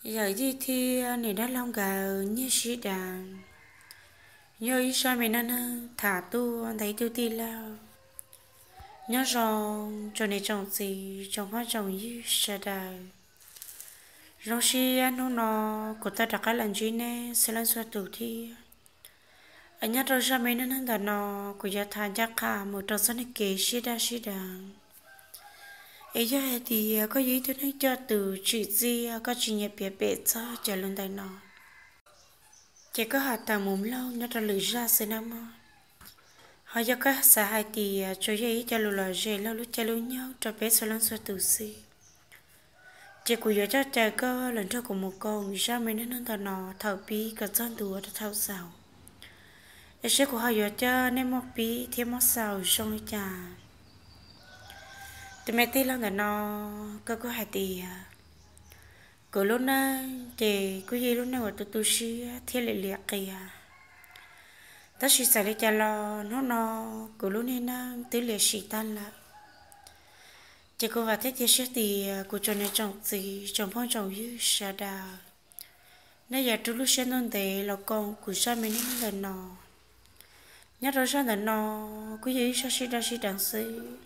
Yawm yij thiab niam dab laug nkawd nyiag sib deev, yog ib zaj me neej neeg tham tuaj ntawm ib tug tij laug. Nyob zoo tsoom niam tsoom txiv tsoom phooj tsoom ywg sawv daws. Zoo siab hnub no kuv tau rov qab los ntsib nej txhua leej txhua tus thiab. Es nyob rau zaj me neej neeg ntawm no, kuv yuav tham ncaj qha mus rau txoj neej kev sib daj sib deev. Es yog hais tias koj yog ib tug neeg coj tus tsim txiaj, koj tsis nyiam piav pem txog cov lus ntawm no, ces koj ho tawm mus mloog nyob rau lwm zaj xwb nawb mog. Ho yog koj xav hais tias tsuas yog ib co lus lom zem laug lub caij lub nyoog rau peb txhua leej txhua tus xwb, ces kuv yuav coj caw koj los nrog kuv mus koom zaj me neej neeg ntawm no thaum pib kom txog ntua rau thaum xaus. Es seb kuv ho yuav coj nej muab pib thiab muab xaus zoo li cas. Tus me tij laug ntawm no, koj kuj hais tias kuv lub neej ces kuj yog ib lub neej uas tu tu siab thiab liam liam qias. Tab sis txawm li cas los hnub no kuv lub niag neej twb liam sim tag lawm. Ces kuv vam thiab cia siab tias kuv tsoom niam tsoom txiv tsoom phooj tsoom ywg sawv daws, nej yuav rub lub siab ntuj ntev los koom kuv zaj me neej neeg ntawm no. Nyob rau zaj ntawm no kuj yog ib zaj sib daj sib deev xwb.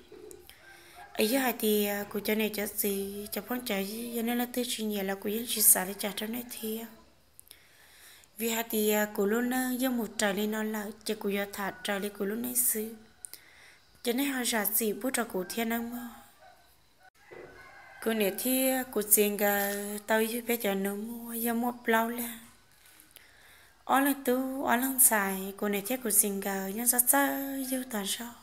Es yog hais tias kuv cov niam cov txiv cov phooj cov ywg yog nej leej twg tsis nyiam los kuv yeej tsis xav li cas rau nej thiab. Vim hais tias kuv lub neej yeej mus raws li no lawm ces kuv yuav tham raws li kuv lub neej xwb. Ces nej ho zam txim pub rau kuv thiab nawb mog. Kuv niam thiab kuv txiv nkawd tau yug peb cov nus muag yog muaj plaub leeg, ob leeg tub ob leeg ntxhais. Kuv niam thiab kuv txiv nkawd nyob txawj txawj yug tas zog.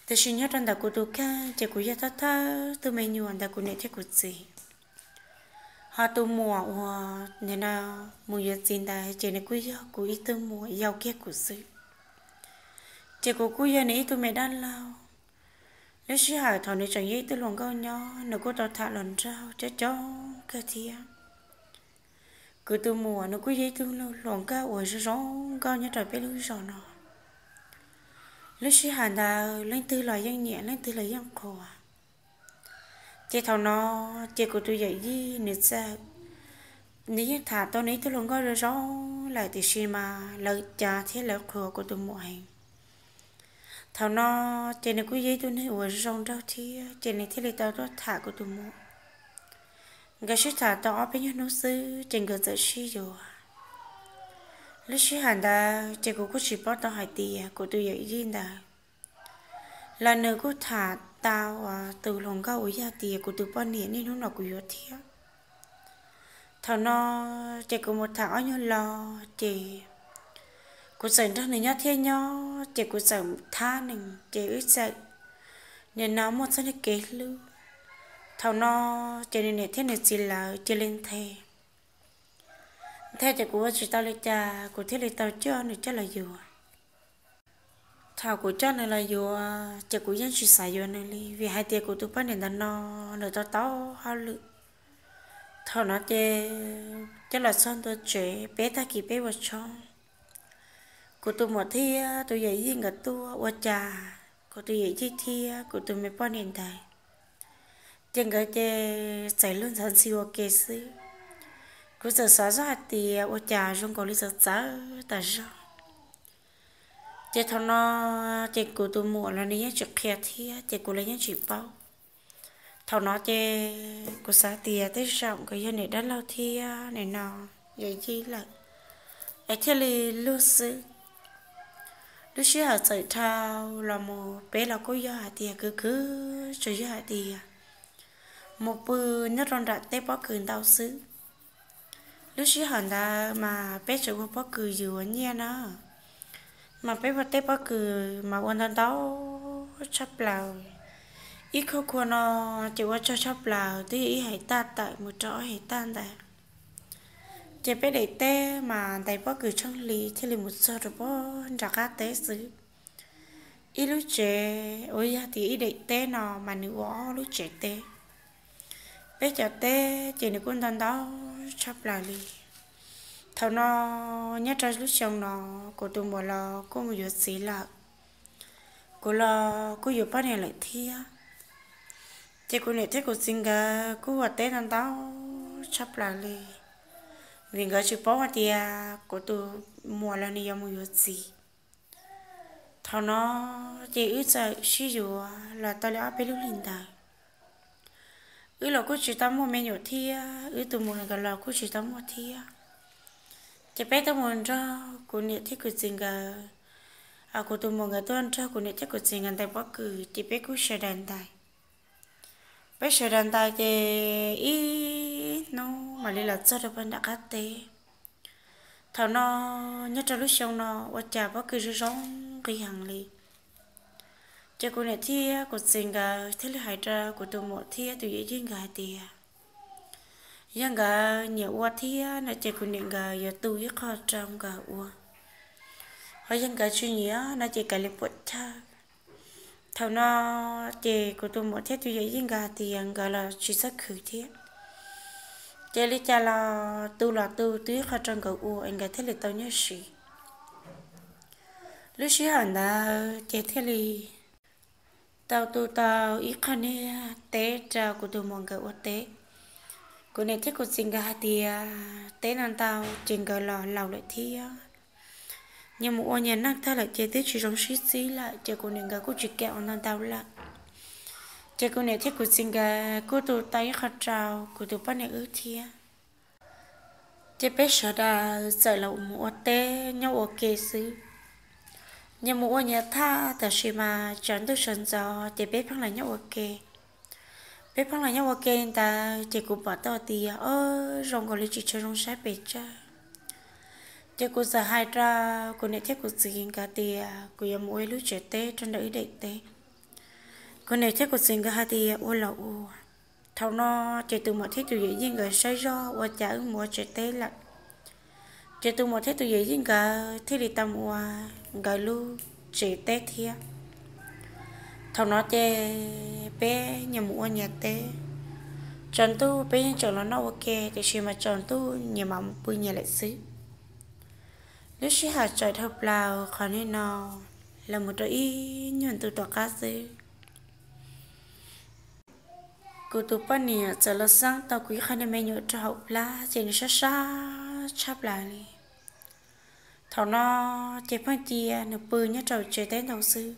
Tiam sis nyob rau ntawm kuv tus kheej ces kuv yog thawj thawj tug me nyuam ntawm kuv niam thiab kuv txiv. Ho tus muam uas nim no mus yuav txiv ntawd ces nws kuj yog kuv ib tug muam yau kiag kuv xwb. Ces kuv kuj yog nws ib tug me dab laug. Lub sij hawm thaum nws tseem yog ib tug hluas nkauj nyob nws kuj tau tham hluas nraug coob coob kawg thiab. Kuv tus muam nws kuj yog ib tug hluas nkauj uas zoo zoo nkauj nyob rau peb lub zos no. Lub sij hawm ntawd leej twg los yeej nyiam leej twg los yeej qhuas. Ces thaum no ces kuv tus yawm yij nws txawm, nws yeej tham tau nws ib tug hluas nkauj zoo zoo lawm tiam sis mas lawv cav thiab lawv qhuas kuv tus muam heev. Thaum no ces nws kuj yog ib tug neeg uas zoo nraug thiab ces nws thiaj li tau tuaj tham kuv tus muam. Nkawd sib tham tau ob peb nyuag hnub xwb ces nkawd txawm sib yuav. Lub sij hawm ntawd ces kuv kuj tsis paub tau hais tias kuv tus yawm yij ntawd los nws kuj tham tau tus hluas nkauj uas yog tias kuv tus poj niam niaj hnub no kuv yuav thiab. Thaum no ces kuv mus tham ob nyuag lo ces kuv txawm nrog nws nyob thiab nyob ces kuv txawm thab nws ces wb txawm nim no muaj txoj kev hlub. Thaum no ces nws niam thiab nws txiv lawv cia li nthe. Nthe ces kuv ua tsis tau li cas kuv thiaj li tau coj nws coj los yuav. Thaum kuv coj nws los yuav ces kuv yeej tsis xav yuav nws li vim hais tias kuv tus poj niam ntawm no nws tau tau hauj lwm. Thaum no ces coj los txog ntua tsev peb tag kis peb ua tshoob, kuv tus muam thiab tus yawm yij nkawd tuaj ua cas kuv tus yawm yij thiab kuv tus me poj niam ntawd ces nkawd ces txawm luag ntxhi ua ke xwb. Kuv txawm xav zoj hais tias ua cas zoo nkaus li txawv txawv tas zog. Ces thaum no ces kuv tus muam los nws yeej tsis qhia thiab ces kuv los yeej tsis paub. Thaum no ces kuv xav tias tej zaum nkawd yog niam dab laug thiab nim no yawm yij lawm es thiaj li luag xwb. Lub sij hawm txawm dhau los mus peb los kuj yog hais tias kwv kwv tsuas yog hais tias mus pw nyob rau nram tej pob kws ntau xwb. Lub sij hawm ntawd mas peb tseem ua pob kws yuav nyiaj na, mas peb ua tej pob kws mas ua ntau ntau tshaj plaws. Ib khub khua no ces ua tsawg tshaj plaws twb yog ib hais taj tawm mus rau ob hais taj ntawd. Ces peb daim teb mas ntais pob kws tsheej hli thiaj li mus txog rau pob nram qab teb xwb. Ib lub tsev uas yog tias ib daim teb no mas nws ua ob lub tsev teb. Peb cov teb ces nws kuj ntau ntau tshaj plaws li. Thaum no nyob rau lub xyoo no kuv tus muam los kuj mus yuav txiv lawm, kuv los kuj yuav poj niam lawm thiab. Ces kuv niam thiab kuv txiv nkawd kuj ua teb ntau ntau tshaj plaws li, vim nkawd tsis paub hais tias kuv tus muam los nws yuav mus yuav txiv. Thaum no ces wb txawm sib yuav los tau li ob peb lub hlis ntawd. Wb los kuj tsis tau muaj me nyuam thiab, wb tus muam nkawd los kuj tsis tau muaj thiab. Ces peb tuaj mus nrog kuv niam thiab kuv txiv nkawd, kuv tus muam nkawd tuaj nrog kuv niam thiab kuv txiv nkawd ntais pob kws, ces peb kuj sawv daws ntais. Peb sawv daws ntais ces ib hnub mam li los txog rau pem nram qab teb. Thaum no, nyob rau lub xyoo no ua cas pob kws zoo zoo nqi heev li. Ces kuv niam thiab kuv txiv nkawd thiaj li hais rau kuv tus muam thiab tus yawm yij nkawd hais tias, yog nkawd nyiam ua thiab no ces kuv niam nkawd yuav tu ib qho rau nkawd ua, ho yog nkawd tsis nyiam no ces kav liam puam chawj. Thaum no ces kuv tus muam thiab tus yawm yij nkawd hais tias nkawd los tsis txhob khwv thiab, ces li cas los tu los tu, tu ib qho rau nkawd ua es nkawd thiaj li tau nyob siv. Lub sij hawm ntawd ces thiaj li tau tu tau ib qho niag teb rau kuv tus muam nkawd ua teb. Kuv niam thiab kuv txiv nkawd hais tias teb no ntau ces nkawd los laus lawm thiab, nyias mus ua nyias neej tag lawm ces twb tsis zoo sib txib lawm, ces kuv niam nkawd kuj tsis kam ua ntau ntau lawm. Ces kuv niam thiab kuv txiv nkawd kuj tu tau ib qho rau kuv tus poj niam wb thiab. Ces peb sawv daws txawm los mus ua teb nyob ua ke xwb. Nyias mus ua nyias thaj, tab sis mas tsaus ntuj sawv ntxov ces peb pheej los nyob ua ke. Peb pheej los nyob ua ke li ntawd ces kuv pom tau tias, o, zoo nkaus li tsis tshua zoo saib pes tsawg. Ces kuv txawm hais rau kuv niam thiab kuv txiv nkawd tias kuv yuav mus ua ib lub tsev teb rau ntawm ib daim teb. Kuv niam thiab kuv txiv nkawd hais tias ua los ua. Thaum no ces tus muam thiab tus yawm yij nkawd saib zoj ua cas wb mus ua tsev teb lawm, ces tus muam thiab tus yawm yij nkawd thiaj li tau mus ua nkawd lub tsev teb thiab. Thaum no ces peb nyias mus ua nyias teb. Tsaus ntuj peb yeej tseem los noj ua ke, tiam sis mas tsaus ntuj nyias mam mus pw nyias lawm xwb. Lub sij hawm tsaus dhau plaws qhov nim no los mus rau ib nyuag ntu tom qab xwb, kuv tus poj niam txawm los xeeb tau kuv ib qho niag me nyuam rau hauv plab, ces nws sab sab tshaj plaws li. Thaum no ces pheej cia nws pw nyob rau tsev teb ntau xwb.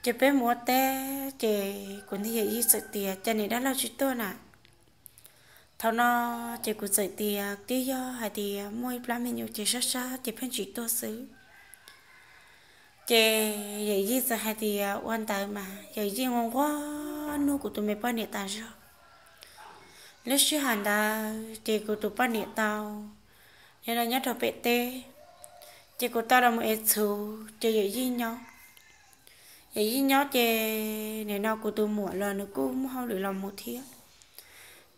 Ces peb mus ua teb, ces kuv ntag yawm yij txawm tias, cas niam dab laug tsis tuaj na? Thaum no ces kuv txawm tias, twb yog hais tias muaj ib plab me nyuam ces sab sab ces pheej tsis tuaj xwb. Ces yawm yij txawm hais tias, ua ntawd mas. Yawm yij nquag nquag nug kuv tus me poj niam tas zog. Lub sij hawm ntawd ces kuv tus poj niam tau, nim no nyob rau pem teb, ces kuv tau los mus ev txhuv ces yawm yij nyob. Yawm yij nyob ces nim no kuv tus muam los nws kuj muaj hauj lwm los mus thiab,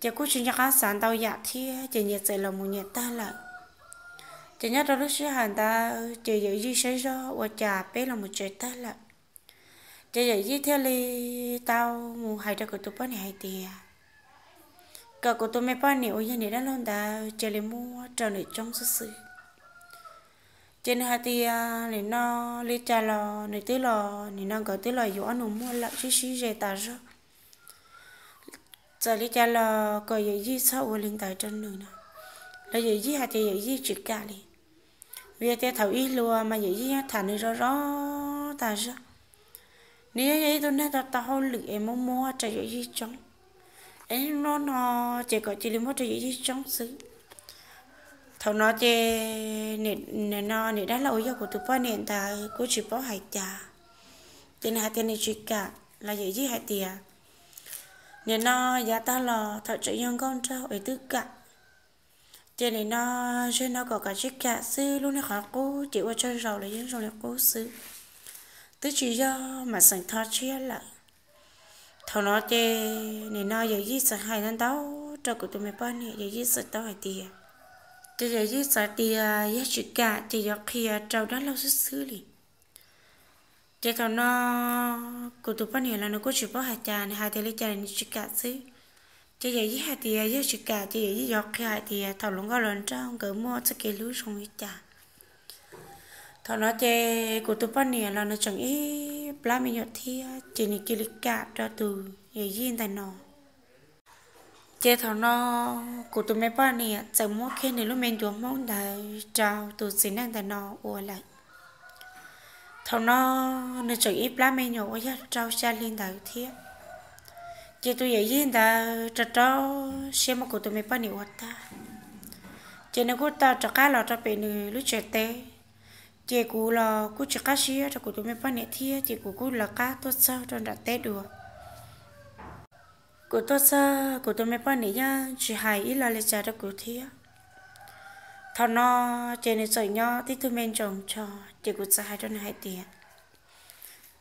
ces kuj tsis nco qab xav ntau yam thiab, ces nyias txawm los mus nyias tag lawm. Ces nyob rau lub sij hawm ntawd ces yawm yij saib zoj ua cas peb los mus tsev tag lawm, ces yawm yij thiaj li tau mus hais rau kuv tus poj niam hais tias, kom kuv tus me poj niam uas yog niam dab laug ntawd cia li muab rau nws tsoob xwb xwb. Ces nws hais tias nim no li cas los nws twb los, nim no nkawd twb los yuav ob nus muaj lawm, sib sib ze tas zog. Txawm li cas los kom yawm yij txhob ua li ntawd rau nws no, los yawm yij hais tias yawm yij tsis kam li. Vim tias thaum ub hluas mas yawm yij yeej tham nws zoo zoo tas zog. Nws yeej yog ib tug neeg tau tau hauj lwm es muab muab rau yawm yij tsoob, es hnub no ces kom cia li muab rau yawm yij tsoob xwb. Thaum no ces nim no niam dab laug uas yog kuv tus poj niam ntawd kuj tsis paub hais cas, ces nws hais tias nws tsis kam, los yawm yij hais tias nim no yav tag los thaum tseem yog nkauj nraug es twb kam, ces nim no zaum no kom kav tsij kam xwb, lub neej qhov qub ces ua tsaug zaus los yeej zoo li qub xwb, twb tsis yog mam xeem tho tshiab lawm. Thaum no ces nim no yawm yij txawm hais ntau ntau rau kuv tus me poj niam, yawm yij txawm tau hais tias, ces yawm yij txawm tias yog tsis kam ces yuav qhia rau dab laug xwb xwb li. Ces thaum no kuv tus poj niam los nws kuj tsis paub hais cas, nws hais tias li cas nws tsis kam xwb. Ces yawm yij hais tias yog tsis kam ces yawm yij yuav qhia hais tias thaum hluas nkauj hluas nraug nkawd muaj txoj kev hlub zoo li cas. Thaum no ces kuv tus poj niam los nws tseem ib plab me nyuam thiab, ces nws cia li kam rau tus yawm yij ntawm no. Ces thaum no kuv tus me poj niam txawm muab kiag nws lub me ncuav Hmoob ntawd rau tus txiv neej ntawm no ua lawm. Thaum no nws tseem ib plab me nyuam uas yog rau xya hli ntawd thiab. Ces tus yawm yij ntawd rau rau siab muab kuv tus me poj niam ua tag, ces nws kuj tau rov qab los rau pem nws lub tsev teb. Ces kuv los kuj tsis qab siab rau kuv tus me poj niam thiab, ces kuv kuj lawv qab tuaj txog rau nram teb dua. Kuv tuaj txog kuv tus me poj niam yeej tsis hais ib lo li cas rau kuv thiab. Thaum no ces nws txawm nyob tib tug me ntsoos nrho, ces kuv txawm hais rau nws hais tias,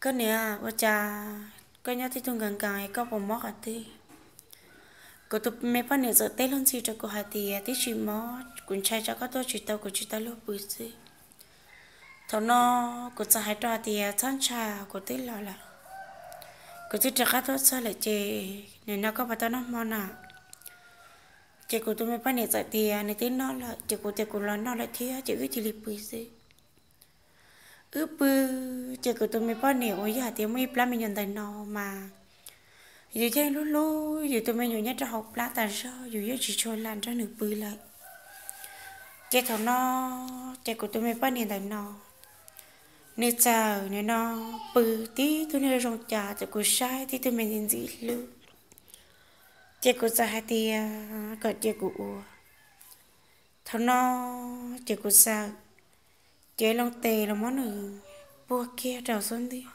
koj niam, ua cas koj nyob tib tug nkees nkees es koj puas mob qhov twg? Kuv tus me poj niam txawm teb luag ntxhi rau kuv hais tias, tib tsis mob, kuv ntshai tsam koj tuaj tsis tau, kuv tsis tau luag pw xwb. Thaum no kuv txawm hais rau hais tias, txhob ntshai, kuv twb los lawm, kuv twb rov qab tuaj txog lawm, ces nim no koj puas tau noj hmo na? Ces kuv tus me poj niam txawm tias nws twb noj lawm, ces kuv tias kuv los noj lawm thiab, ces wb cia li pw xwb. Wb pw, ces kuv tus me poj niam uas yog hais tias muaj ib plab me nyuam ntawm no mas yus yeej hlub hlub yus tus me nyuam nyob rau hauv plab tas zog, yus yeej tsis tshua lam nrog nws pw lawm. Ces thaum no ces kuv tus me poj niam ntawm no, nws txawm nim no pw tib tug niag zoo cas, ces kuv saib tib tug me ntxim ntxim hlub, ces kuv txawm hais tias kom cia kuv ua. Thaum no ces kuv txawm cev loo tes los muab nws puag kiag rau xub ntiag,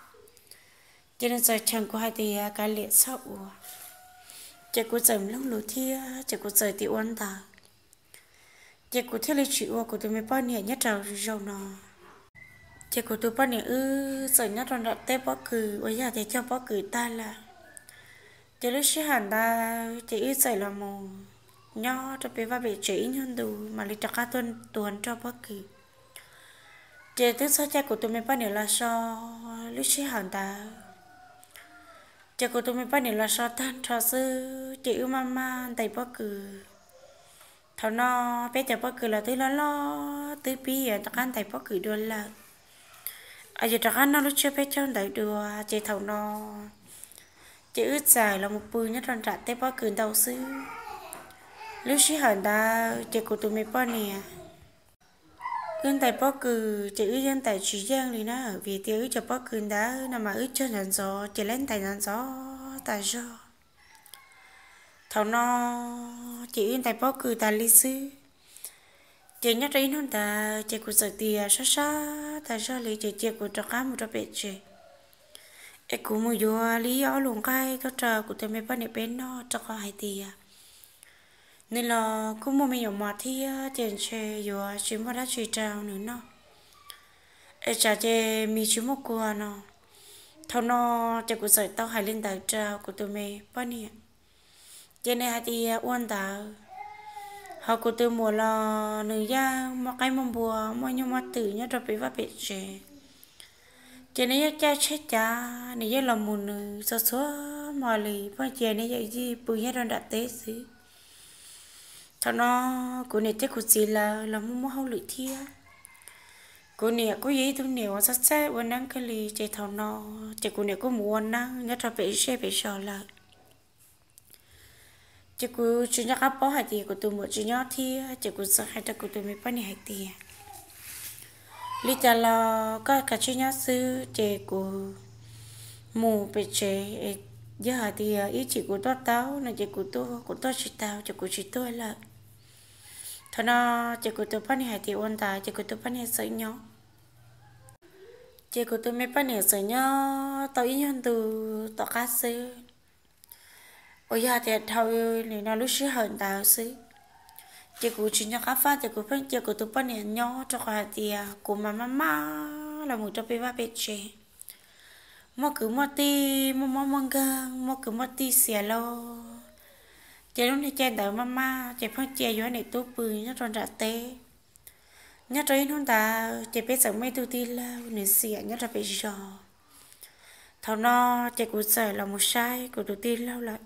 ces nws txawm cheem kuv hais tias kav liam txhob ua. Ces kuv txawm mloog lus thiab, ces kuv txawm tias ua ntawd, ces kuv thiaj li tsis ua kuv tus me poj niam nyob rau zaum no. Ces kuv tus poj niam wb txawm nyob rau nram teb pob kws uas yog tias cog pob kws tag lawm. Ces lub sij hawm ntawd ces wb txawm los mus nyob rau pem vaj pem tsev ib nyuag ntu mam li rov qab tuaj tuav nroj pob kws. Ces twb txog caij kuv tus me poj niam los so lub sij hawm ntawd. Ces kuv tus me poj niam los so tag nrho xwb, ces wb maj maj ntais pob kws. Thaum no peb cov pob kws los twb loj loj twb pib yuav rov qab ntais pob kws dua lawm, yuav rov qab noj lub tsiab peb caug ntawd dua. Ces thaum no ces wb txawm los mus pw nyob rau nram teb pob kws ntau xwb. Lub sij hawm ntawd ces kuv tus me poj niam, wb ntais pob kws ces wb yeej ntais tsis yeej li na, vim tias wb cov pob kws ntawd no mas wb cog ntxov ntxov ces lawv ntais ntxov ntxov tas zog. Thaum no ces wb ntais pob kws tas li xwb. Ces nyob rau ib hnub ntawd ces kuv txawm tias sab sab tas zog li ces cia kuv rov qab mus rau pem tsev, es kuv mus yuav li ob lub nqaij tuaj rau kuv tus me poj niam peb noj, rau qhov hais tias nws los kuj muaj me nyuam mos thiab, ces ntshe yuav tsis muaj dab tsi rau nws noj, es tsam ces mis tsis muaj kua no. Thaum no ces kuv txawm tau hais li ntawd rau kuv tus me poj niam, ces nws hais tias ua ntawd. Ho kuv tus muam los nws yeej muaj qaib muaj npua, muaj nyuj muaj twm nyob rau pem vaj pem tsev, ces nws yeej caij tsheb cav, nws yeej los mus nws txhua txhua hmo li, pheej cia nws yawm yij pw nyob rau nram teb xwb. Thaum no kuv niam thiab kuv txiv lawv los muaj muaj hauj lwm thiab. Kuv niam kuj yog ib tug niam uas txawj txawj ua neeb kawg li, ces thaum no ces kuv niam kuj mus ua neeb nyob rau pem zej pem zos lawm. Ces kuv tsis nco qab paub hais tias kuv tus muam tsis nyob thiab, ces kuv txawm hais rau kuv tus me poj niam hais tias, li cas los koj kav tsij nyob xwb, ces kuv mus pem tsev, yog hais tias ib chim kuv tuaj tau no ces kuv tuaj, kuv tuaj tsis tau ces kuv tsis tuaj lawm. Thaum no ces kuv tus poj niam hais tias ua ntawd, ces kuv tus poj niam txawm nyob. Ces kuv tus me poj niam txawm nyob tau ib nyuag ntu tom qab xwb, uas yog tias dhau li no lub sij hawm ntawd xwb, ces kuv tsis nco qab faj, ces kuv pheej cia kuv tus poj niam nyob, rau qhov hais tias kuv mas maj maj los mus rau pem vaj pem tsev, muaj kwv muaj tij, muaj mob muaj nkeeg, muaj kwv muaj tij xiam los, ces lub niag caij ntawd maj maj ces pheej cia yuav niam tub pw nyob rau nram teb. Nyob rau ib hnub ntawd ces peb txawm muaj ib tug tij laug nws xiam nyob rau pem zos. Thaum no ces kuv txawm los mus saib kuv tus tij laug lawm,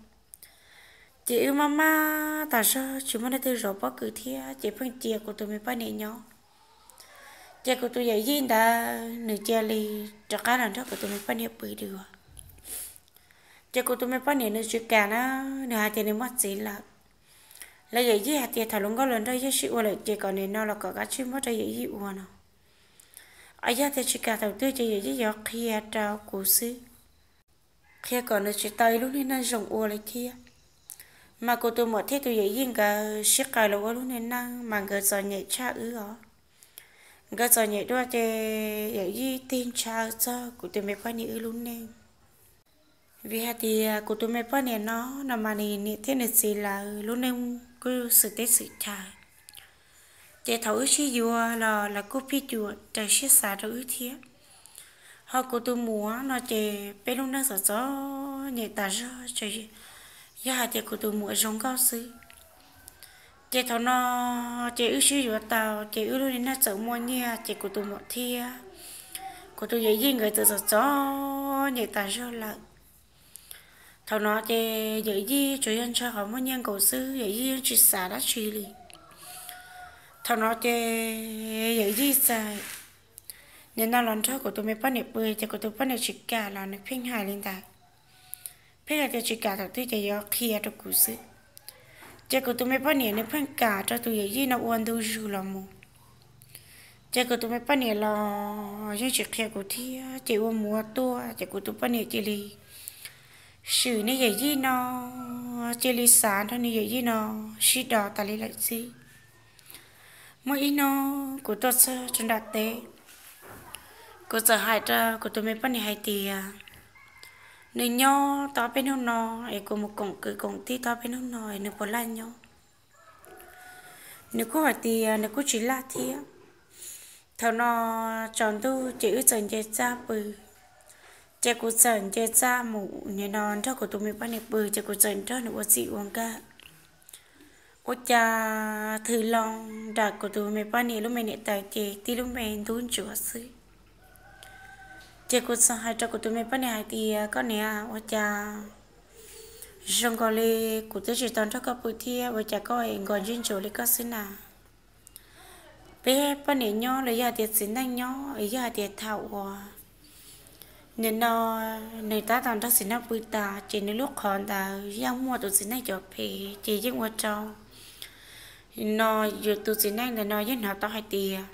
ces wb maj maj tas zog tsis muaj leej twg zov pob kws thiab, ces pheej cia kuv tus me poj niam nyob. Ces kuv tus yawm yij ntawd nws cia li rov qab los nrog kuv tus me poj niam pw dua. Ces kuv tus me poj niam nws tsis kam na, nws hais tias nws muaj txiv lawm. Lawv yawm yij hais tias thaum luag nkauj luag nraug yeej sib ua lawm ces kom nim no los kom kav tsij muab rau yawm yij ua no. Yog tias tsis kam thaum twg ces yawm yij yuav qhia rau kuv xwb. Qhia kom nws tsis tau ib lub niag neej zoo ua li thiab. Mas kuv tus muam thiab tus yawm yij nkawd sib qawm los ua lub niag neej mas nkawd txom nyem tshaj wb os. Nkawd txom nyem dua ces yawm yij tig ntshaw txog kuv tus me poj niam wb lub neej. Vim hais tias kuv tus me poj niam no, no mas nws niam thiab nws txiv lawv lub neej kuj xwm teb xwm chaw. Ces thaum wb sib yuav los lawv kuj phij cuam raws siab xav rau wb thiab. Ho kuv tus muam no ces peb lub neej txom txom nyem tas zog, yog hais tias kuv tus muam zoo nkauj xwb. Ces thaum no ces wb sib yuav tau ces wb lub niag neej txawm muaj nyiaj ces kuv tus muam thiab kuv tus yawm yij nkawd txawm txom txom nyem tas zog lawm. Thaum no ces yawm yij tsuas yog ntshaw qhov muaj nyiaj nkaus xwb, yawm yij yeej tsis xav dab tsi li. Thaum no ces yawm yij txawm nim no los nrog kuv tus me poj niam pw ces kuv tus poj niam tsis kam los nws pheej hais li ntawd. Pheej hais tias tsis kam thaum twg ces yuav qhia rau kuv xwb. Ces kuv tus me poj niam nws pheej kam rau tus yawm yij no ua ntu zus los mus. Ces kuv tus me poj niam los yeej tsis qhia kuv thiab ces ua mus ua tuaj ces kuv tus poj niam cia li swm niag yawm yij no, cia li xav nrog niag yawm yij no sib do tas li lawm xwb. Muaj ib hnub kuv tuaj txog rau nram teb, kuv txawm hais rau kuv tus me poj niam hais tias nws nyob tau peb hnub no es kuv mus koom kwv koom tij tau peb hnub no es nws puas laj nyob. Nws kuj hais tias nws kuj tsis laj thiab. Thaum no tsaus ntuj ces wb txawm nce txaj pw. Ces kuv txawm nce txaj mus nim no nrog kuv tus me poj niam pw ces kuv txawm nrog nws ua txij ua nkawm, ua cas thwm loo nram kuv tus me poj niam lub me niam tais ces tib lub me ntub ntsuav xwb. Ces kuv txawm hais rau kuv tus me poj niam hais tias koj niam, ua cas zoo nkaus li kuv twb tsis tau nrog koj pw thiab ua cas koj es nkos ntsej ntsuav li koj xwb na? Peb poj niam nyob los yog hais tias txiv neej nyob es yog hais tias thaum uas nim no nws tab tom nrog txiv neej pw tas ces nws lub qhov ntawd yeej muaj tus txiv neej cov phem ces yeej ua rau no yus tus txiv neej ntawm no yeej hnov tau hais tias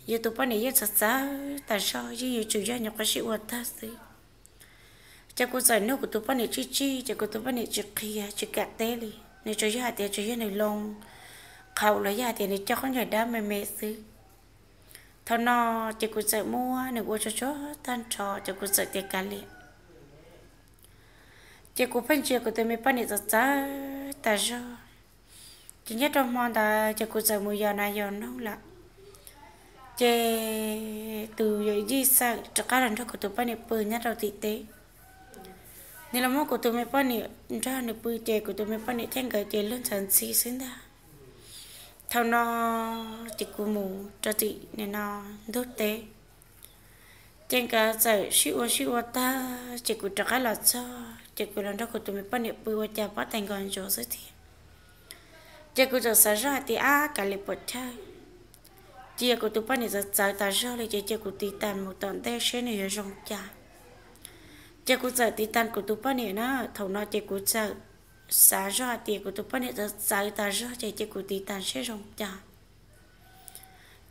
yus tus poj niam yeej txawv txawv tas zog, yeej yuav tsum yog nyuam qhuav sib ua tag xwb. Ces kuv txawm nug kuv tus poj niam tsij tsij ces kuv tus poj niam tsis qhia tsis kam teb li, nws tsuas yog hais tias tsuas yog nws loo qhaum los yog hais tias nws coj khaub ncaws dab me me xwb. Thaum no ces kuv txawm muab nws ua tsuag tsuag tag nrho ces kuv txawm tias kav liam. Ces kuv pheej ntsia kuv tus me poj niam txawv txawv tas zog. Ces nyob rau hmo ntawd ces kuv txawm mus yos nas yos noog lawm. Ces tus yawm yij txawm rov qab los nrog kuv tus poj niam pw nyob rau tim teb. Nws los muab kuv tus me poj niam nrog nws pw ces kuv tus me poj niam thiab nkawd ces luag ntxhi ntxhi xwb ntag. Thaum no ces kuv mus rau tim nim no ntug teb. Ces nkawd txawm sib ua sib ua tag ces kuv rov qab los txog ces kuv los nrog kuv tus me poj niam pw ua cas pob tais nkos ntsuav xwb thiab. Ces kuv txawm xav zoj hais tias ab kav liam puas chawj, cia kuv tus poj niam txawv txawv tas zog li ces cia kuv tiv tas mus tom ntej seb nws yuav zoo cas. Ces kuv txawm tiv tas kuv tus poj niam na, thaum no ces kuv txawm xav zoj hais tias kuv tus poj niam txawv txawv tas zog ces cia kuv tiv tas seb zoo cas.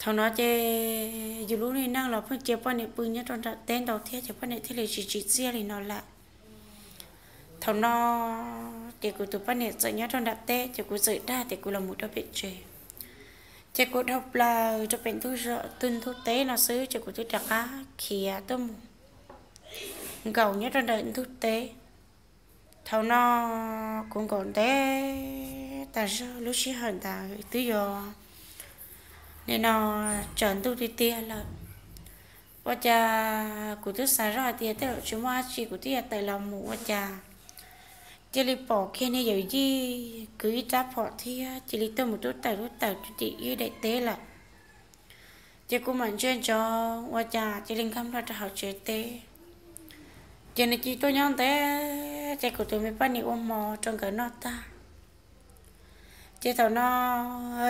Thaum no ces yus lub neej los pheej cia poj niam pw nyob rau nram teb ntau thiab ces poj niam thiaj li tsis tsim txiaj li no lawm. Thaum no ces kuv tus poj niam txawm nyob rau nram teb ces kuv txawm dag tias kuv los mus rau pem tsev. Ces kuv dhau plaws rau pem ntug zos ntug teb no xwb ces kuv twb rov qab khiav tuaj mus nkaum nyob rau ntawm ntug teb. Thaum no kuv nkaum ntev tas zog, lub sij hawm ntawd twb yuav nim no tsaus ntuj tiag tiag lawm. Ua cas kuv twb xav zoj hais tias tej zaum tsis muaj dab tsi kuv twb yuav tawm los mus ua cas cia li pom kiag niag yawm yij kwv ib rab phom thiab cia li tuaj mus tub tawm tub tawm rau tim ib daim teb lawm. Ces kuv mam ntsia ntsoov ua cas cia li nkag nplo rau hauv tsev teb. Ces nws cia li tuaj nyob ntev, ces kuv tus me poj niam ua hmo rau nkawd noj tag. Ces thaum no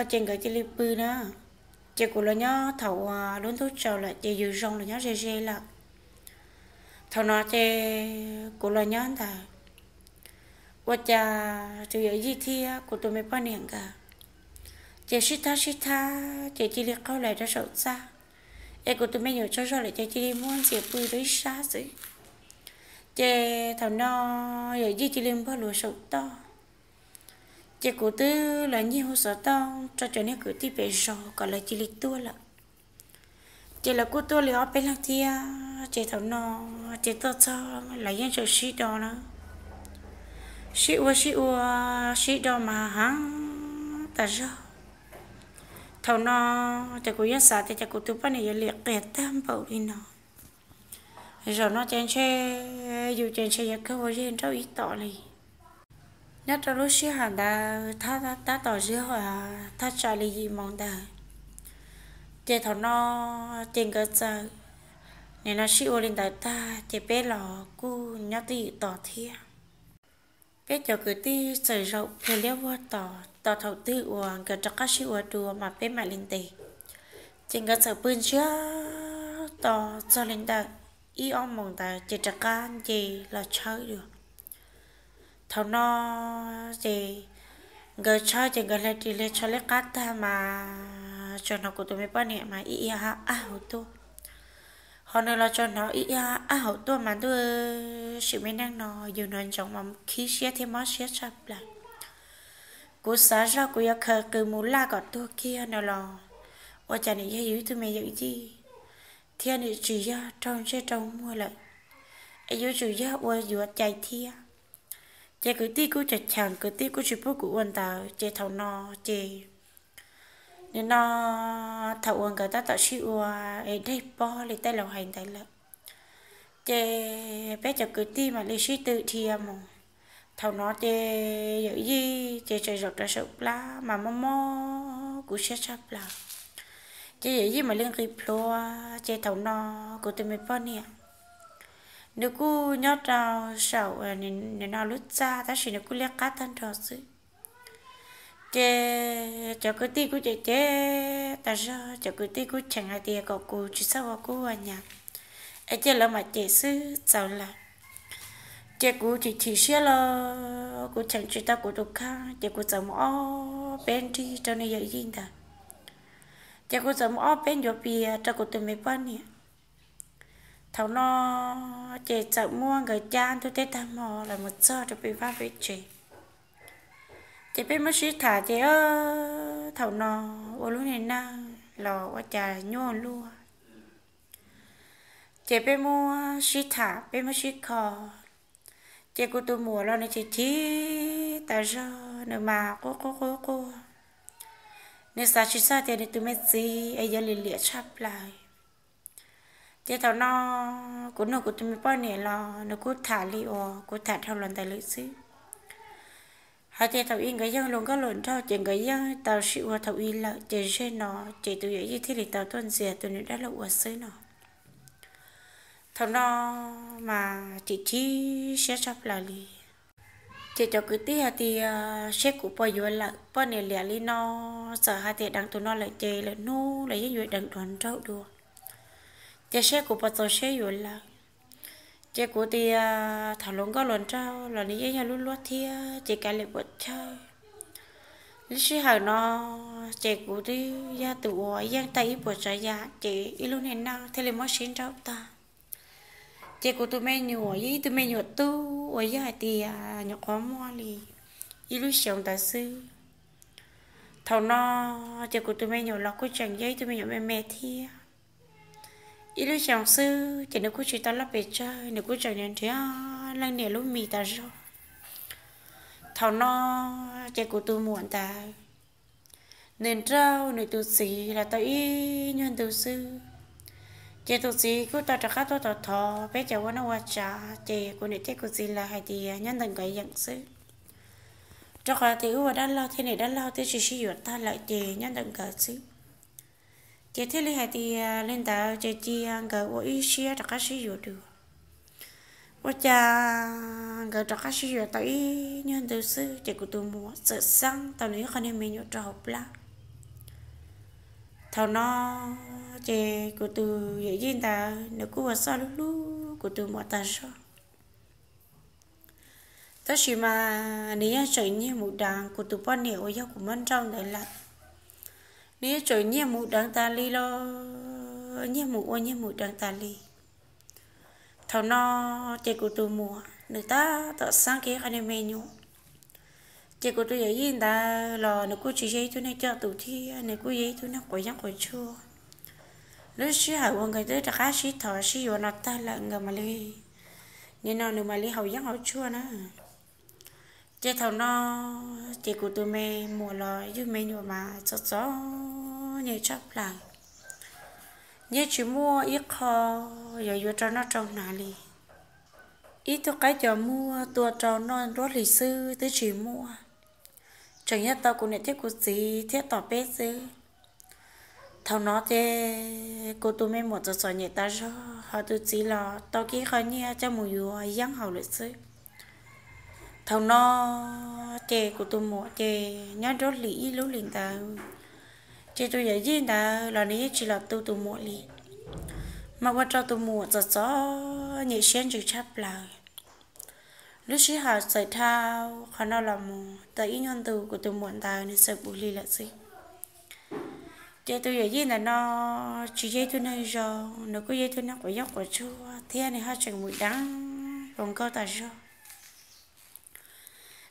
ces nkawd cia li pw na. Ces kuv los nyob thaum uas lub ntuj tsaus lawm ces yus zoo los nyob ze ze lawm. Thaum no ces kuv los nyob ntawd, Ua cas tus yawm yij thiab kuv tus me poj niam nkawd ces sib thab sib thab ces cia li qaug lais rau saum txaj, es kuv tus me nyuam tsaug zog lawm ces cia li muab ntxias pw rau ib sab xwb. Ces thaum no yawm yij cia li npog luag saum toj, ces kuv twb los nyiag hu xov tooj rau cov niag kwv tij pem zos kom lawv cia li tuaj lawm. Ces lawv kuj tuaj li ob peb leeg thiab, ces thaum no ces tuaj txog lawv yeej tseem sib do na, sib ua sib ua, sib do mas heev tas zog. Thaum no ces kuv yeej xav tias cas kuv tus poj niam yuav liam qias tag npaum li no. Zaum no ces ntshe yus ces ntshe yuav kawg ua zej nrauj ib tom li. Nyob rau lub sij hawm ntawd tab tom zig thaj tsam li yim moos ntawd, ces thaum no ces nkawd txawm nim no sib ua li ntawd tag ces peb los kuj nyob twj ywm tos thiab. Peb cov kwv tij txawm zaum pliag liab vuag tos, tos thaum twg uas nkawd rov qab sib ua dua mas peb mam li ntes. Ces nkawd txawm pw ntsiag to txog li ntawm ib ob moos ntawd ces rov qab nce los tshawb dua. Thaum no ces nkawd tshawb ces nkawd hle ris hle tsho liab qab tag mas tsuas hnov kuv tus me poj niam mas ib ib ab ab hauv tuaj. Ho nws los tsuas hnov ib ib ab ab hauv tuaj mas ntuj, sim me neej no yus hnov ntsoov mas khib siab thiab mob siab tshaj plaws. Kuv xav zog kuv yuav khaws qws mus laj kom tuag kiag no los ua cas nws yog yus ib tug me yawm yij thiab nws tsis yog raug ntsej raug muag lawm, es yuav tsum yog ua yuav cai thiab. Ces kwv tij kuj cheem cheem, kwv tij kuj tsis pub kuv ua ntawd, ces thaum no ces nim no thaum uas nkawd tab tom sib ua es deg pob li tej laus hais ntawd lawm, ces peb cov kwv tij mam li sib tw dhia mus. Thaum no ces yawm yij ces tseem zaum rau saum plab mas mob mob kuv siab tshaj plaws. Ces yawm yij mam li nqis plhuav, ces thaum no kuv tus me poj niam nws kuj nyob rau saum nim no lub txaj tab sis nws kuj liab qab tag nrho xwb. Ces cov kwv tij kuj cem cem tas zog, cov kwv tij kuj cheem hais tias kom kuv tsis txhob ua kub ua nyav, es cia lawv mam cem xwb txaus lawm. Ces kuv chim chim siab los kuv cheem tsis tau kuv tus kheej, ces kuv txawm mus ob peb nrig rau nws yawm yij ntawd. Ces kuv txawm mus ob peb ncuav pias rau kuv tus me poj niam. Thaum no ces txawm muab nkawd cab ntuj teb tag hmo los mus txog rau pem vaj pem tsev. Ces peb muab sib tham ces thaum no ua lub niag neej los ua cas nyuaj luaj. Ces peb muab sib tham peb muab sib kho, ces kuv tus muam los nws chim chim tas zog, nws mas quaj quaj quaj quaj, nws xav tsis txog tias nws tus me txiv es yuav lim liam tshaj plaws. Ces thaum no kuv nug kuv tus me poj niam los nws kuj tham li uas kuv tham dhau los ntawd lawm xwb, hais tias thaum ub nkawd yeej luag nkauj luag nraug ces nkawd yeej tau sib ua thaum ub lawm, ces zeg no ces tus yawm yij thiaj li tau tuaj ntxias tus nws dab laug ua xwb no. Thaum no mas chim chim siab tshaj plaws li. Ces cov kwv tij hais tias seb kuv puas yuav lawm, poj niam liam li no, txawm hais tias deev tus no lawm ces lwm hnub los yeej yuav deev dua nraug dua. Ces seb kuv puas txaus siab yuav lawm. Ces kuv tias thaum luag nkauj luag nraug los nws yeej yog lub luab thiab ces kav liam puas chawj. Lub sij hawm no ces kuv twb yog tus uas yeej tag ib puas tsav yam ces ib lub niag neej thiaj li muab sib nrauj tag. Ces kuv tus me nyuam yog ib tug me nyuam tub uas yog hais tias nyuam qhuav muaj li ib lub xyoos ntawd xwb. Thaum no ces kuv tus me nyuam los kuj tseem yog ib tug me nyuam me me thiab. Ib lub xyoos xwb ces nws kuj tsis tau loj pes tsawg, nws kuj tseem nrhiav leej niam lub mis tas zog. Thaum no ces kuv tus muam ntawd nws nrauj nws tus txiv los tau ib nyuag ntu xwb, ces tus txiv kuj tau rov qab tuaj thov thov peb cov ua noj ua tsav, ces kuv niam thiab kuv txiv lawv hais tias nyob ntawm nkawd yeem xwb, rau qhov tias wb ua dab laug thiab niam dab laug twb tsis sib yuav tag lawm ces nyob ntawm nkawd xwb. Ces thiaj li hais tias li ntawd ces cia nkawd ua ib siab rov qab sib yuav dua. Ua cas nkawd rov qab sib yuav tau ib nyuag ntu xwb ces kuv tus muam txawm xeeb tau nws ib qho niag me nyuam rau hauv plab. Thaum no ces kuv tus yawm yij ntawd nws kuj ua txuj hlub hlub kuv tus muam tas zog. Tab sis mas nws yeej tseem nyiag mus deev kuv tus poj niam uas yog kuv muab nrauj ntawd lawm. Nws yeej tseem nyiag mus deev tas li los nyiag mus ua nyiag mus deev tas li. Thaum no ces kuv tus muam nws tab tom xeeb kiag ib qho niag me nyuam. Ces kuv tus yawm yij ntawd los nws kuj tsis yog ib tug neeg coj tus thiab, nws kuj yog ib tug neeg quav yeeb quav tshuaj. Lub sij hawm uas nkawd twb rov qab sib thov sib yuav no tag lawm nkawd mam li, nim no nws mam li haus yeeb haus tshuaj na. Ces thaum no ces kuv tus me muam los yug me nyuam mas txom txom nyem tshaj plaws, yeej tsis muaj ib qho yuav yuav rau noj rau hnav li. Ib tug qaib cos muag tua rau noj nruab hlis xwb twb tsis muaj, tseem yog tau kuv niam thiab kuv txiv thiab tom peb xwb. Thaum no ces kuv tus me muam txom txom nyem tas zog, ho tus txiv los tau kiag qho nyiaj coj mus yuav yeeb haus lawm xwb. Thaum no ces kuv tus muam ces nyob nruab hlis ib lub hlis ntawd, ces tus yawm yij ntawd los nws yeej tsis los tu tus muam li, mas ua rau tus muam txom txom nyem siab ntsws tshaj plaws. Lub sij hawm txawm dhau qhov no los mus tau ib nyuag ntu kuv tus muam ntawd nws txawm puv hli lawm xwb. Ces tus yawm yij ntawm no tsis yog ib tug neeg zoo, nws kuj yog ib tug neeg quav yeeb quav tshuaj thiab nws haj tseem mus deev hluas nkauj tas zog.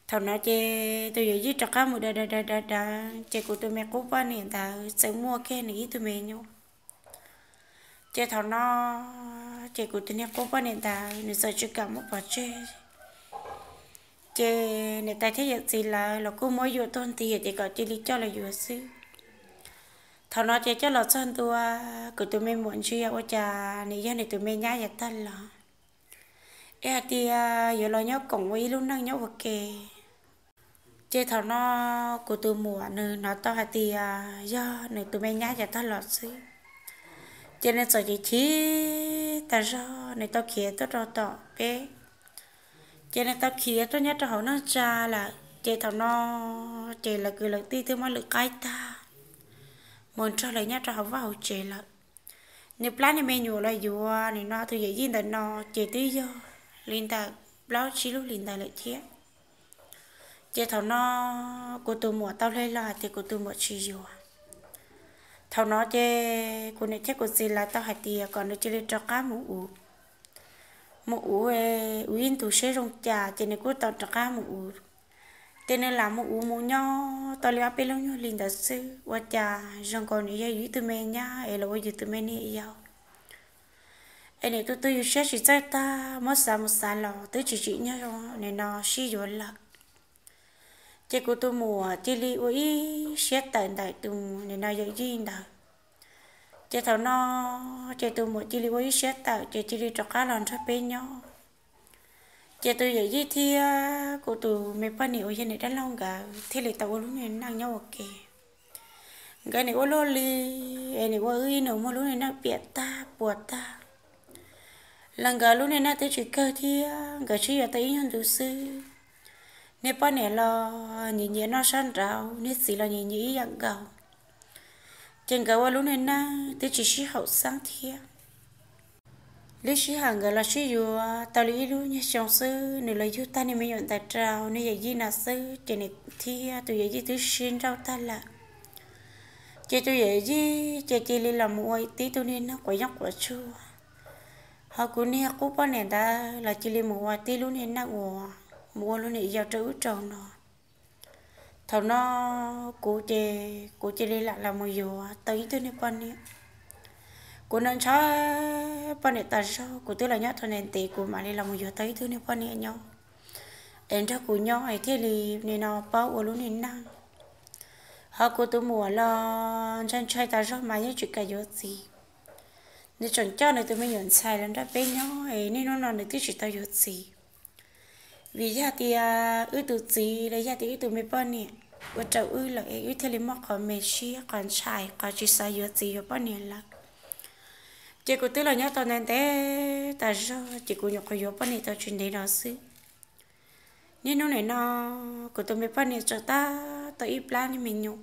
Thaum no ces tus yawm yij rov qab mus deev deev deev deev deev, ces kuv tus me qub poj niam ntawd txawm muaj kiag nws ib tug me nyuam. Ces thaum no ces kuv tus niag qub poj niam ntawd nws txawm tsis kam muab pov tseg. Ces niam tais thiab yawm txiv lawv los kuj muab yuam tuag nti ces kom cia li coj los yuav xwb. Thaum no ces coj los txog ntua, kuv tus me muam ntsia ua cas nws yog nws tus me nyab yav tag los, es hais tias yuav los nyob koom ua ib lub neej nyob ua ke. Ces thaum no kuv tus muam nws hnov tau hais tias yog nws tus me nyab yav tag los xwb, ces nws txawm chim chim tas zog, nws tau khiav tuaj rau tom peb. Ces nws tau khiav tuaj nyob rau hauv neej tsa lawm. Ces thaum no ces lawv kwv lawv tij twb muab lwm qaib tag mus nrog lawv nyob rau hauv vaj hauv tsev lawm. Nws plab niag me nyuam los yuav, nim no tus yawm yij ntawm no ces twb yog li ntawm plaub tsib lub hlis ntawd lawm thiab. Ces thaum no kuv tus muam tau hle los hais tias kuv tus muam tsis yuav. Thaum no ces kuv niam thiab kuv txiv lawv tau hais tias kom nws cia li rov qab mus uv, mus uv, uv ib ntus seb zoo cas ces nws kuj tau rov qab mus uv. Ces nws lam mus uv mus nyob tau li ob peb lub nyuag hli ntawd xwb ua cas zoo nkaus nws yog yus ib tug me nyab es los ua yus tus me niam yau. Es nws tu tu yus siab tsis txawj tag, muab xav mus xav los twb tsis tsim nyog zoo, nim no sib yuav lawm. Ces kuv tus muam cia li ua ib siab tawm ntawm tus nim no yawm yij ntawd. Ces thaum no ces tus muam cia li ua ib siab tawm ces cia li rov qab los nrog peb nyob. Ces tus yawm yij thiab kuv tus me poj niam uas yog niam dab laug nkawd thiaj li tau ua lub niag neej nyob ua ke. Nkawd nim ua luaj li, es nim ua wb ib nus muaj lub niag neej piam tag puas tag. Los nkawd lub niag neej twb tsis kawg thiab, nkawd sib yuav tau ib nyuag ntu xwb. Niag poj niam los nyiam nyiam noj sab nraud, niag txiv los nyiam nyiam ib yam nkaus. Ces nkawd ua lub niag neej twb tsis sib haum xeeb thiab. Lub sij hawm nkawd los sib yuav tau li ib lub nyuag xyoo xwb, nws los yug tag niag me nyuam ntawd rau niag yawm yij no xwb, ces nws thiab tus yawm yij twb sib nrauj tag lawm. Ces tus yawm yij ces cia li los mus ua tib tug niag neeg quav yeeb quav tshuaj, ho kuv niag qub poj niam ntawd los cia li mus ua tib lub niag neej uas mus ua lub niam yau rau ub rau no. Thaum no kuv ces kuv cia li lam los mus yuav tau ib tug niag poj niam. Kuv ntshaw ntshaw poj niam tas zog, kuv twb los nyob tau ntev ntev kuv mam li los mus yuav tau ib tug niag poj niam nyob, es nrog kuv nyob es thiaj li nim no paub ua lub niag neej. Ho kuv tus muam los ntshai ntshai tas zog mas yeej tsis kam yuav txiv. Nws tseem coj nws tus me nyuam ntxhais los nrog peb nyob es niaj hnub no nws twb tsis tau yuav txiv. Vim yog tias wb tus txiv los yog tias wb tus me poj niam ua rau wb lawm es wb thiaj li muaj qhov me siab qhov ntshai qhov tsis xav yuav txiv yuav poj niam lawm. Ces kuv twb los nyob tau ntev ntev tas zog ces kuv nyuam qhuav yuav poj niam tau tsis ntev no xwb. Niaj hnub nim no kuv tus me poj niam tseem tab tom ib plab niag me nyuam.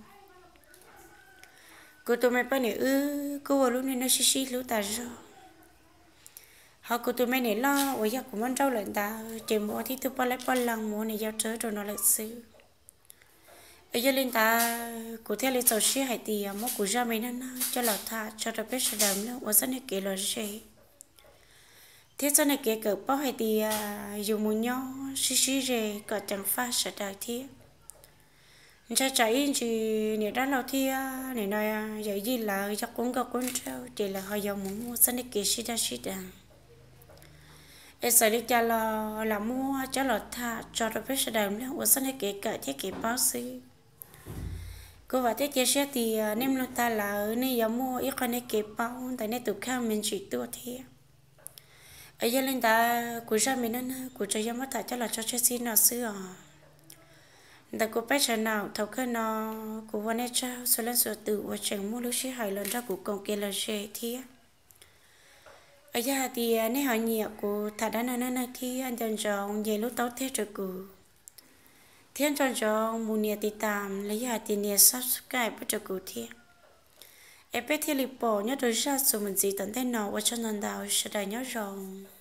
Kuv tus me poj niam wb kuj ua lub niag neej sib sib hlub tas zog. Ho kuv tus me niam loj uas yog kuv muab nrauj lawm ntawd ces mus ua tib tug poj laib poj leeg mus ua niam yau rau rau no lawm xwb. Es yog li ntawd kuv thiaj li txaus siab hais tias muab kuv zaj me neej neeg coj los tham tso rau peb sawv daws mloog ua txoj neej kev los ze, thiab txoj neej kev kawm paub hais tias yus mus nyob sib sib ze kom ceev faj sawv daws thiab. Ntshai tsam ib ntsis niam dab laug thiab nim no yawm yij lawv yog qub nkauj qub nraug ces lawv ho yuav mus muaj txoj neej kev sib daj sib deev. Es txawm li cas los lam muab coj los tham tso rau peb sawv daws mloog ua txoj neej kev kawm thiab kev paub xwb. Kuv vam thiab cia siab tias nej mloog tag lawm nej yuav muaj ib qho neej kev paub ntawm nej tus kheej me ntsis tuaj thiab. Es yog li ntawd kuv zaj me neej neeg kuv tsuas yog muab tham coj los tso tseg txij no xwb os. Ntawm kuv peb sawv daws thaum kawg no, kuv ua nej tsaug txhua leej txhua tus uas tseem muaj lub sij hawm los nrog kuv koom kev los ze thiab. Yog hais tias nej ho nyiam kuv tham dab neeg neej neeg thiab nco ntsoov nyem lub taub teg rau kuv, thiab nco ntsoov mus nias tiv tam los yog hais tias nias subscribe pub rau kuv thiab, es peb thiaj li pom nyob rau zaj txuas mus ntxiv tom ntej no. Ua tsaug ntau ntau, sawv daws nyob zoo.